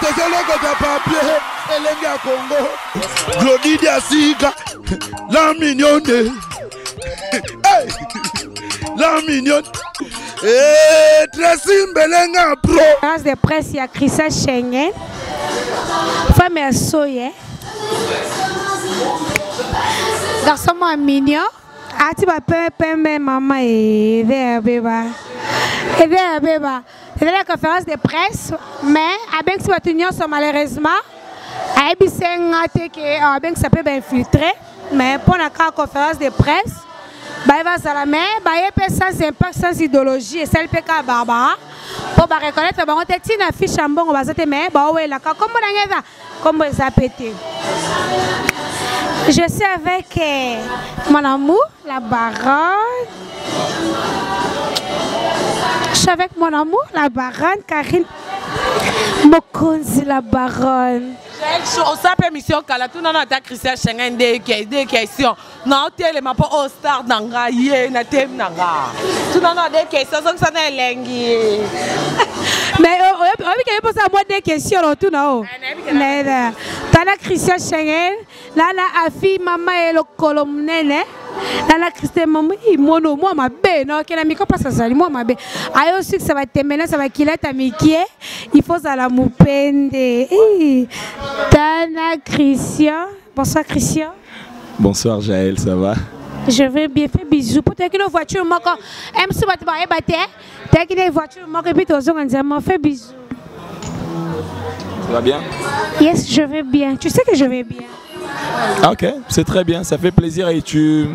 Tozolokota papier elenge ya Congo. Glodi Diasika, la mignonne. Hey! La mignonne. Eh, Tracy Mbelenga pro. Conférence de presse ya Christian Schengen. Femme ya soye. Garçon moi mignon. Ati ba pembe pembe mama eve ya beba. Eve ya beba. C'était la conférence de presse, mais abengisi bato nyonso malheureusement ayebisi nga te ke abengisa mpe bainfiltré mais mpo na kaka conférence de presse baye bazala mais baye mpe sans impact sans idéologie esali mpe kaka barbara mpo bareconnaitre bango te ntina fiche ya mbongo baza te mais baowelaka nkombo na ngai eza nkombo eza mpe te. Je suis avec mon amour, la baronne. Je suis avec mon amour, la baronne Karine Mokonzi, la baronne. Osala mpe émission kala tuna na ata Christian Schengen nde question na otelema mpo o star na nga ye na temi na nga tuna na de question ozongisa na elengi. Mais oyebi ke mposa mwa de question na otuna o tala Christian Schengen nana afi mama ye lokolo monene nana Christian mama mono mwa mabe na okenda miko mpasi azali mwa mabe ayo osukisa batembe nyonso bakilata mikie il faut ozala mopende. Tana Christian, bonsoir Christian. Bonsoir Jaël, ça va? Je vais bien, fais bisous. Pour toyaki no voiture moko mc bato bayeba te toyaki na voiture moko epuis tozonga nzema fais bisous. Ça va bien? Yes, je vais bien. Tu sais que je vais bien. Ok, c'est très bien, ça fait plaisir et tu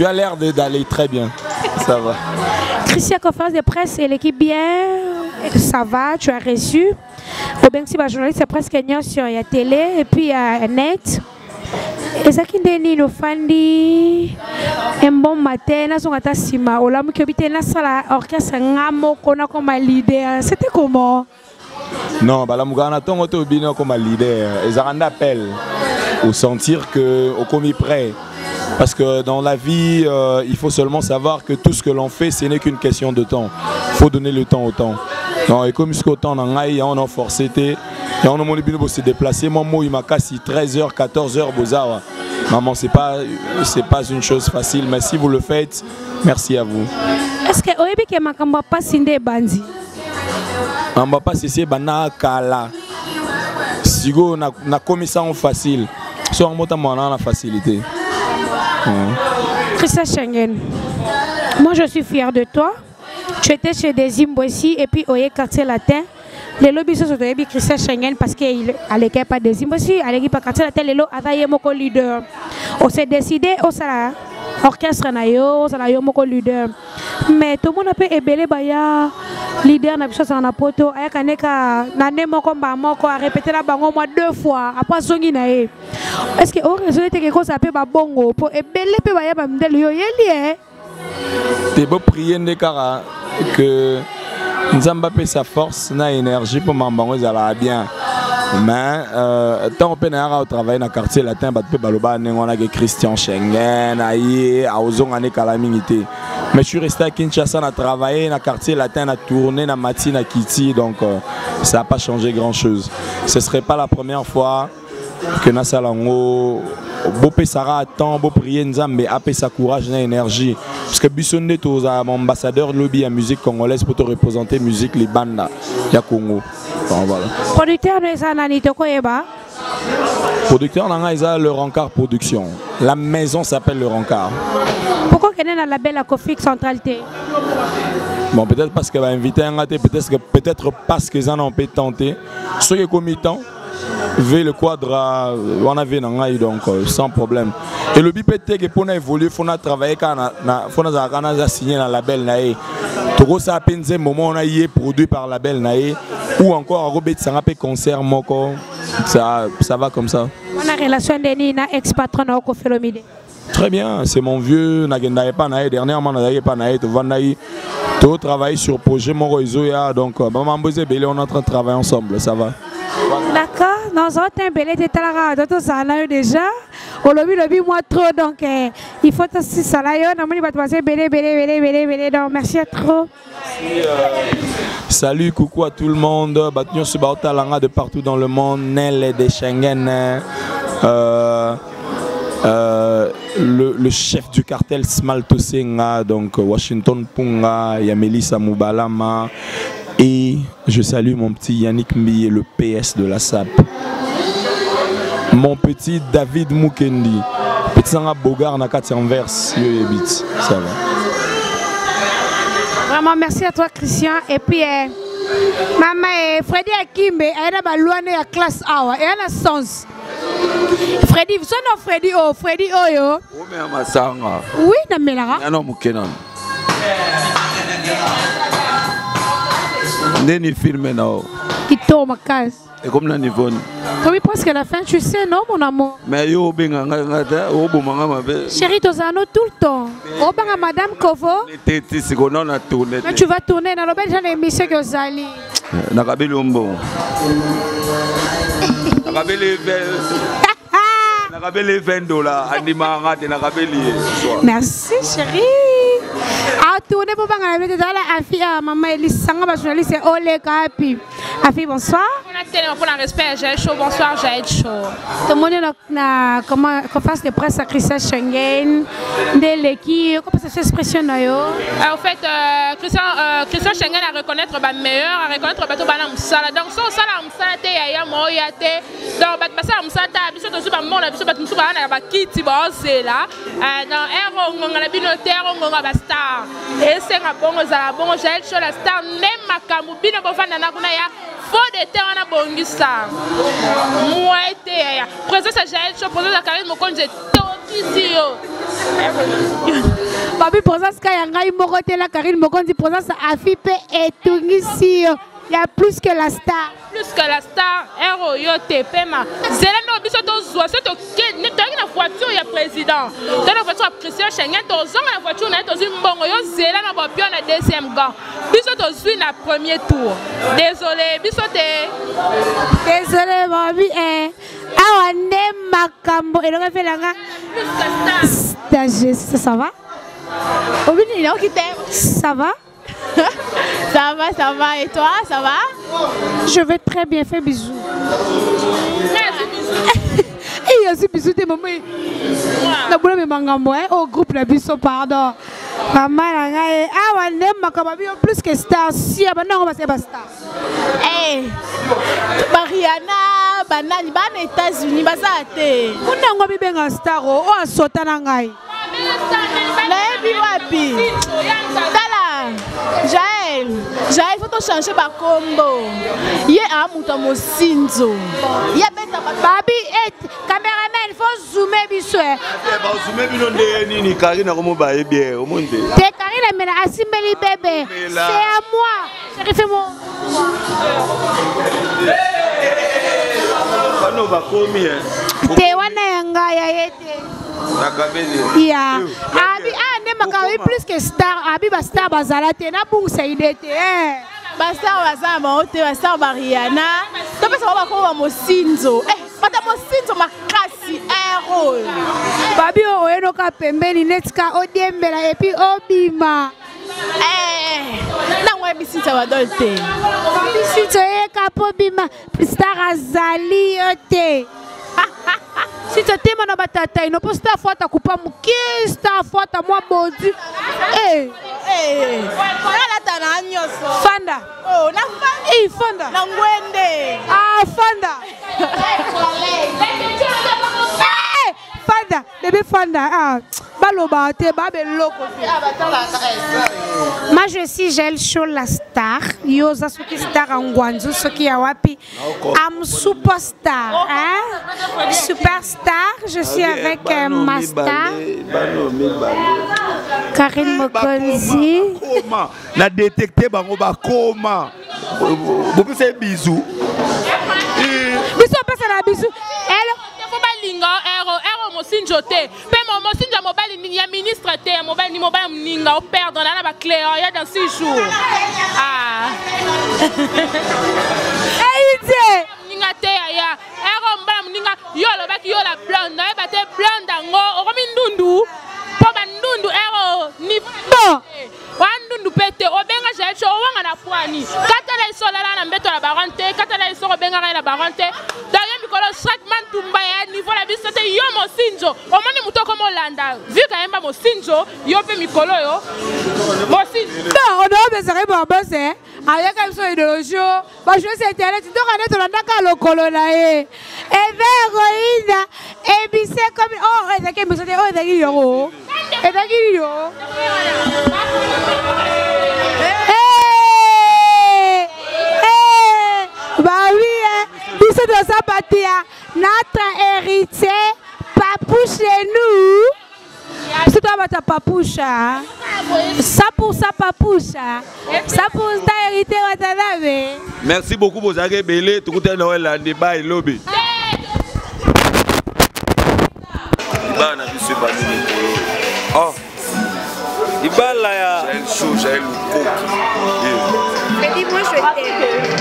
as l'air d'aller très bien. Ça va. Christian, conférence de presse et l'équipe bien, ça va, tu as reçu. Obengisi ba journaliste presque nyonso ya télé et puis ya net. Ezalaki nde nini ofandi un bon matin nazonga ata nsima olamuki obi te nasala orchestre nga moko nakoma leader, c'était comment? Non, balamukaka na ntongo te obini okoma leader. Ezalaka nde appel ou sentir que okomi prêt. Parce que dans la vie, il faut seulement savoir que tout ce que l'on fait, ce n'est qu'une question de temps. Il faut donner le temps au temps. Non, et comme jusqu'au temps, on a forcé, et on a mon bino se déplacer. Moi, moi, il m'a cassé 13h, 14h, bozawa. Maman, c'est pas une chose facile, mais si vous le faites, merci à vous. Est-ce que oyebi ke makambo ya pasi nde ebandi? Makambo ya pasi esi ebanda kala. Sikoyo nakomisa yango facile. So yango motamboka na facilité. Christian Schengen, moi je suis fier de toi. Tu étais chez Desi Mbwesi et puis oye Quartier Latin. Lelo biso so toyebi Christian Schengen parce que il aleki pa Desi Mbwesi, aleki pa Quartier Latin, lelo aza ye moko leader. On s'est décidé osala orchestre na yo, ozala yo moko leader. Mais tomona mpe ebele baya leader na biso azala na poto ayaka neka na nde moko mbaa moko arépété na bango mwa deux fois après azongi na ye. Est ce que oraisonne teke kozala mpe babongo mpo ebele mpe baya bamindele yo oyeli e? Te, boprier nde kaka que Nzambe apesa force na énergie mpo makambo yango ezalaka bien. Mais ntango mpe nayaka otravaille na Quartier Latin, bato mpe balobaka ndenge wana ke Christian Schengen aye aozonga nde kala mingi te. Mais je suis resté à Kinshasa na travailler na Quartier Latin, na tourné na mati na kiti, donc ça n'a pas changé grand chose. Ce serait pas la première fois que nasala yango. Bopesaka temps, boprier Nzambe apesa courage na énergie, parce que biso nde tozala ambassadeur lobi ya musique congolaise po toreprésenter musique libanda ya Congo. Donc, voilà. Producteur no eza nani tokoyeba? Producteur na ngai eza Le Rencard Production. La maison s'appelle Le Rencard. Pourquoi okende na label ya Kofik Central te? Bon, peut-être parce que bainvité yanga te, peut-être parce que eza na mpe temps te. Soki ekomi temps ve le quadra wana ve na ngai, donc sans problème. Elobi mpe te ke mpona évoluer faut na travailler kaka faut nazala kaka naza signé na label na ye. Tokosala mpe nzembo moko na ye produit par label na ye ou encore akobetisanga mpe concert moko. Ça va comme ça. Wana relation nde nini na ex patron na Koffi Olomide? Très bien, c'est mon vieux, nakendaki epa na ye dernièrement, nazalaki epa na ye, tovandaki totravailler sur projet moko ezoya, donc bamambo eza ebele, on est en train de travailler ensemble, ça va. D'accord, nazwa te ebele te, talaka to tozala na yo déjà olobi lobi moi trop, donc il faut tosisala yo namoni bato baza ebele ebele ebele ebele ebele, donc merci à trop. Salut, coucou à tout le monde. Bato nyonso baotala nga de partout dans le monde. Nele de Schengen. Le chef du cartel Smalto Senga, donc Washington Punga, Yamelisa Moubalama. Et je salue mon petit Yannick Mbiye, le PS de la SAP. Mon petit David Mukendi. Petit Sanga Bogar na kati Anvers, yo yebit. Ça va. Vraiment merci à toi Christian. Et puis maman Freddy Akimbe, elle a ba loin ya classe awa, elle a sens. Freddy, sono Freddy oh, Freddy oyo. Ome masanga. Oui, na melara. Nano mukena. Ndeni filme na o. Kitoko makasi. Et comme na niveau ni. Tobi presque à la fin, tu sais non mon amour. Mais yo benga nga nga ta, oboma nga mabe. Chérie, tozano tout le temps. Obanga madame Kovo. Teti siko non na tourner. Mais tu vas tourner dans l'obel genre émission que ozali. Nakabeli ombo. Nakabeli 20. Nakabeli $20 andima nga te nakabeli. Merci chérie. A tourner pour banga na bete la afi a maman Elise sanga ba journaliste ole kapi. Afi bonsoir. On a tellement pour le respect, Jaël Show. Bonsoir Jaël Show. Tout le monde na comment conférence de presse à Christian Schengen ndeleki comment ça s'expression na yo? En fait Christian Schengen a reconnaître ba meilleur, a reconnaître bato bana musala. Donc so sala musala te ya ya moya te. Donc bato basala musala ta biso tozu ba mona biso bato musu ba na ba kiti ba ozela. Dans ero ngonga na bino te ero ngonga ba star. Et senga bongo zala bongo Jaël Show la star même makambu bino bofanda na kuna ya faux de terre wana bongisa. Moi te ya. Présence à Jaël Show, présence à Karine Mokonzi tokisi yo. Babi présence ka ya ngai moko te la Karine Mokonzi présence à Afi pe etungisi yo. Il y a plus que la star. Plus que la star, ero yo te pema. Zela no biso to zwa so to ke ne to na voiture ya président. To na voiture ya Christian Schengen to zonga na voiture na to zwi mbongo yo zela na bopio na deuxième gant. Biso to zwi na premier tour. Désolé, biso te. Désolé babi eh. Awa nde makambo elonga felanga. Plus que star. Ça, ça va? Obini, non, qui t'aime. Ça va? Ça va, ça va. Et toi, ça va? Je vais très bien. Fais bisous. Merci, bisous. Eh, il y a bisous de maman. Na boula me mangambo, hein? Au groupe la biso, pardon. Maman, la ngai. Ah, wa ne makaba bio plus que star. Si, ah, bah non, on va se faire star. Eh, Mariana, banani, ba na États-Unis, ba za te. Kuna ngo bibenga star, oh, oh, asota na ngai. Nayebi wapi? Tala, Jaël, Jaël, faut changer ba combo. Ye a muta mosinzo. Ye beta ba babi et cameraman, faut zoomer biso. Eh ba zoomer bino nde nini Karine ko mo ba bien au monde. Te Karine mena asimbeli bébé. C'est à moi. Chérie, fais-moi. Bano ba komi hein. Te wana yanga ya yete. Nakabeli. Ya. Abi ah ne makawi plus que star, abi ba star bazala te na bungsa idée te. Eh. Ba star bazala ba ote, ba star ba Rihanna. To pesa ba ko ba mosinzo. Eh, bata mosinzo makasi error. Babi o enoka pembeni netka odiembela et puis obima. Eh, na ngwa bisinza ba dolte. Bisinza e kapo bima star azali ote. Si tu t'aimes, on va t'attaquer. Non, parce que ta fois, t'as coupé mon kiss, ta fois, t'as moi body. Eh. Eh. La tana nyoso. Fanda. Oh, na fanda. Eh, fanda. Na ngwende. Ah, fanda. Eh, fanda, bébé fanda. Ah, baloba te, babe loko. Moi, je suis Jaël Show, la star. Yoza soki star en Guangzhou, soki ya wapi. I'm superstar, hein? Superstar, je suis avec ma star. Karine Mokonzi. Comment? Na détecté bango ba comment? Beaucoup c'est bisous. Bisous, passe la bisou. Elle faut ba linga ero ero mosinjo te. Pe mo mosinjo mobali ni ya ministre te, ya mobali ni mobali ninga o perdre na ba clé ya dans 6 jours. Ah. Hey, ninga te ya ya. Ero mbala ninga yo lobaki yo la blonde, na ba te blonde ngo okomi ndundu. Po ba ndundu ero ni bon. Wa ndundu pete obenga Jaël Show Abengaka ye la baronne te. Donc ye mikolo Shrekman Tumba ya niveau na biso te. Yo mosinzo omoni moto okoma olanda vu kayemba mosinzo yo mpe mikolo oyo mosinzo. Non, on doit bezaka babose ayaka biso idéologie o bajoue sur internet ntoka nde tolandaka lokolo na ye eve koyinda ebise komi o ezalaki emission te oyo ezalaki yongo ezalaki yo. Bah oui, biso toza bato ya notre héritier Papouche chez nous. Biso toza bato ya Papouche. 100% Papouche. 100% héritier Watanabe. Merci beaucoup bozalaki ebele, tokutani na Welande, bye lobi. Libala na biso ebandi mikolo. Oh. Libala ya Jaël Show, Jaël Lukoki. Freddy, moi je t'aime.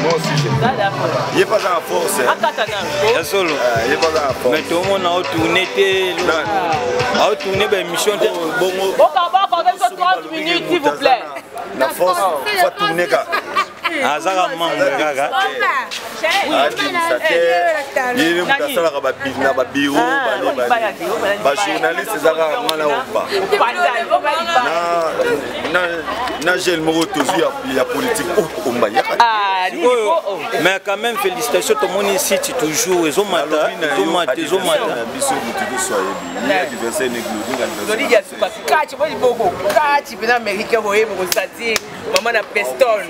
Moi aussi je t'aime. Il n'est pas dans la force. Ya solo. Il n'est pas dans la force. Mais tout le monde a tourné te. A tourné ba émission te. Bongo. Bon, on va accorder 30 minutes s'il vous plaît. La force, faut tourner ka. Azaka membre kaka. Abimisa te ye moto asalaka na babiro bajournaliste eza kaka nga na omba na gele moko tozwi ya politique omba sikoyo. Mais quand même félicitations, tomoni site toujours ezomata, ezomata, ezomata. Na biso moto nyonso ayebi anniversaire Glodi ya suka kati po liboko kati mpena américain boye bokosati mama na Preston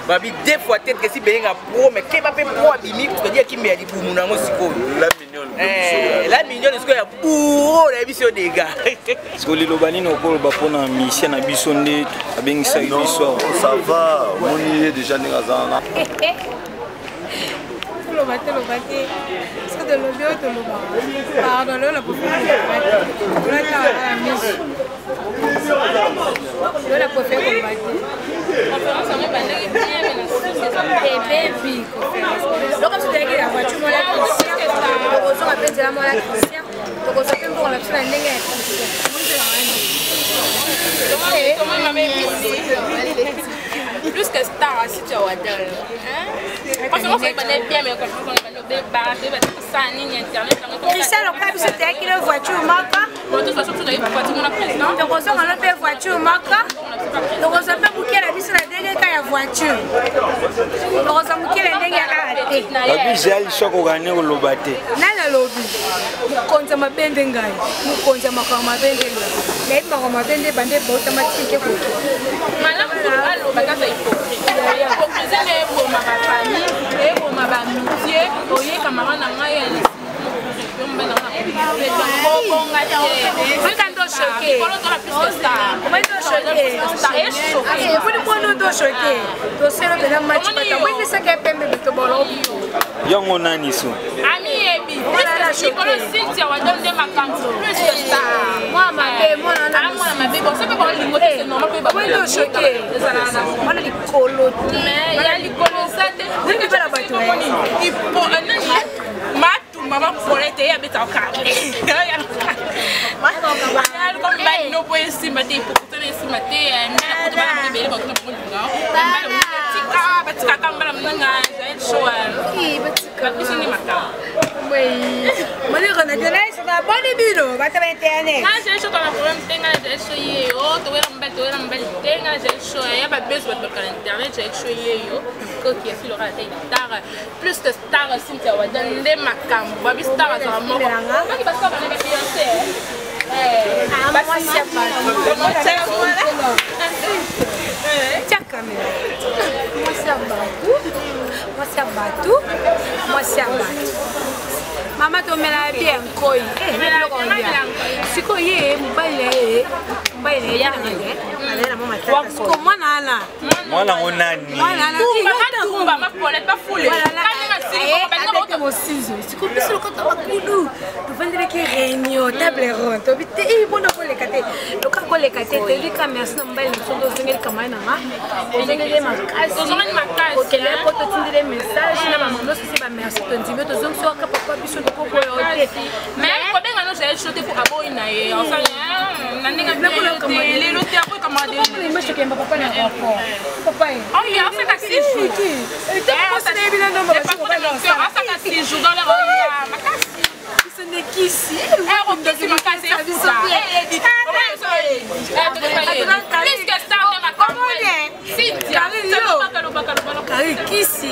babi deux fois tete kesi beyenga pro mais keba mpe pro abimi c'est-à-dire akimbe ya libumu nango sikoyo la mignonne sikoyo ya bourreau nayebi so dega. Sikoyo liloba nini okoloba mpona musicien na biso nde abengisaki biso? Ça va, omoni ye déjà ndenge aza wana. Toloba te, loba te, parce que tolobi oyo toloba, pardon, lelo na préféré koloba te, olataka na miso, lelo na préféré koloba te. Ebebi conférence loko biso toyaki na voiture mwana Christian, tokozonga mpe nzela mwana Christian, tokozwa mpe mbongo na biso na ndenge ya Christian. Plus que star, si tu as wadol. Conférence ebandaki bien, mais conférence ebandi obeba ça nini internet. Christian lokola biso toyaki na voiture moko, Bon, de toute façon toyaki voiture mona président, tokozonga no mpe voiture moko, tokozwa mpe moke na biso na ndenge ka ya voiture, tokozwa moke na ndenge ya kaka te. Babi Jael Show okokani koloba te. Nani alobi mokonzi ya mabe nde ngai? Mokonzi ya makambo mabe nde ngai? Nayebi makambo mabe nde bande bautama tike koki. Malamu kutu aloba kaka hypocrite. Hypocrisie nde eboma bafamille, eboma baamitié. Oye camarade na ngai ya obonga te. Oyoka nde ochoqué. Omoni mwana nde ochoqué, tosala mpena match bata oyebisaka ye pembe bitobolo. Yango nani so? Amiyebi likolo Cynthia wadon nde makambo plus que star. Mwana mabe, mwana. Mwana mabe. Bon, soki baolingo te, c'est normal mpe. Oyo nde ochoqué, mwana likolo te. Mais ya likolo eza te. Ndenge mpe na bato. Nani matumba bapole te, ye abetaka kare no po esimba te, hypocrite esimba te. Ebele bato na bango linga batikaka mbala moninga Jael Show babiso nde makambo. Boni bino bato ba internet? Nga Jael Show tona problème te. Nga na Jael Show ye yo towela mobali, towela mobali te. Nga na Jael Show ya babeso bato bakala internet. Jael Show ye yo koki afilora ata star plus que star Cynthia Wadon nde makambo. Babi star azala moko baki bastar bana ba Beyoncé. Mwasi ya bato, tia kamera. Mwasi ya bato, mwasi ya bato, mwasi ya bato. Mama tomela bien nkoi biloko olia. Sikoyo ye mobali na ye, mobali na ye azali na mwa matata. Sikoyo mwana wana Mwana yango nani? Tumba mapolete bafule. Abete mosinzo. Sikoyo biso lokota bakudu tovandelaki réunion table ronde, tobi te mpona koleka te, loka koleka te. Toyebi ka merci na mobali na biso nde ozongeli kamai na nga, ozongeli makasi. Ozongeli makasi. Okende po totindeli message na bamama nyonso se bamerci, tondimi, tozongisi waka papa biso tokoboya te. Mais kobenga no Jael Show te po aboyi na ye na ndenge lelo te. Aboyi. Kisi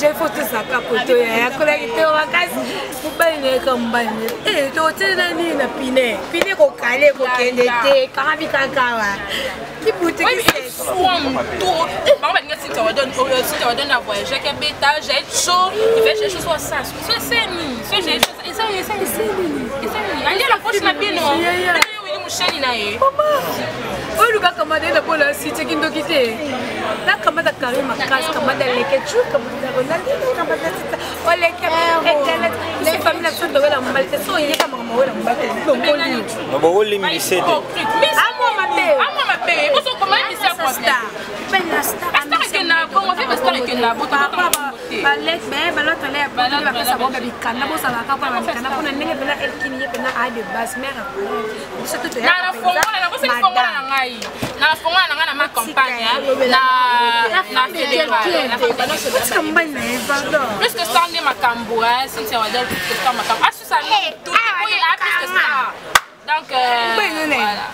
j'ai photo zaka poto ya yakolaki te makasi mobali na ye ka mobali na ye tokoteli na nini na pine pine kokale kokende te kanga bikakawa bango balinga Cynthia Wadon Cynthia Wadon a voyagé ke beta j'ai chaud il fait j'ai chaud soit ça soit c'est nini soit j'ai chaud eza eza eza nini eza nini andi la poche na bino wili musheni na ye oyo lukaka madele bola site kindoki te nakamata kari makasi kamata leke cu kamata ronaldino kamata tita oleke internet biso famille na biso towela mobali te so oyeka makambo owela mobali te longoli bokolimbise te amwa mabe amwa mabe balotala bango bamikanda bozalaka mpona bamikanda mpona ndenge mpena elkini ye mpena a de base mare biso to toyafongola na ngai na fongola na ngai na ma campagne na fédéral mobali na ye pardon plus que star nde makambo Cynthia Wadol plus que star makambo asusa tout oyo plus que star. Donc, voilà.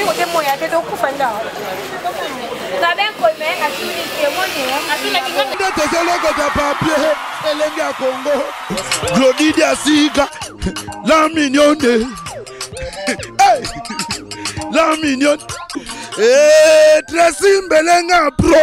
Kote moya te tokufa ndawo nde tozolokota papier elenge ya Congo Glodi Diasika la mignonne hey! La mignonne. Tracy Mbelenga pro.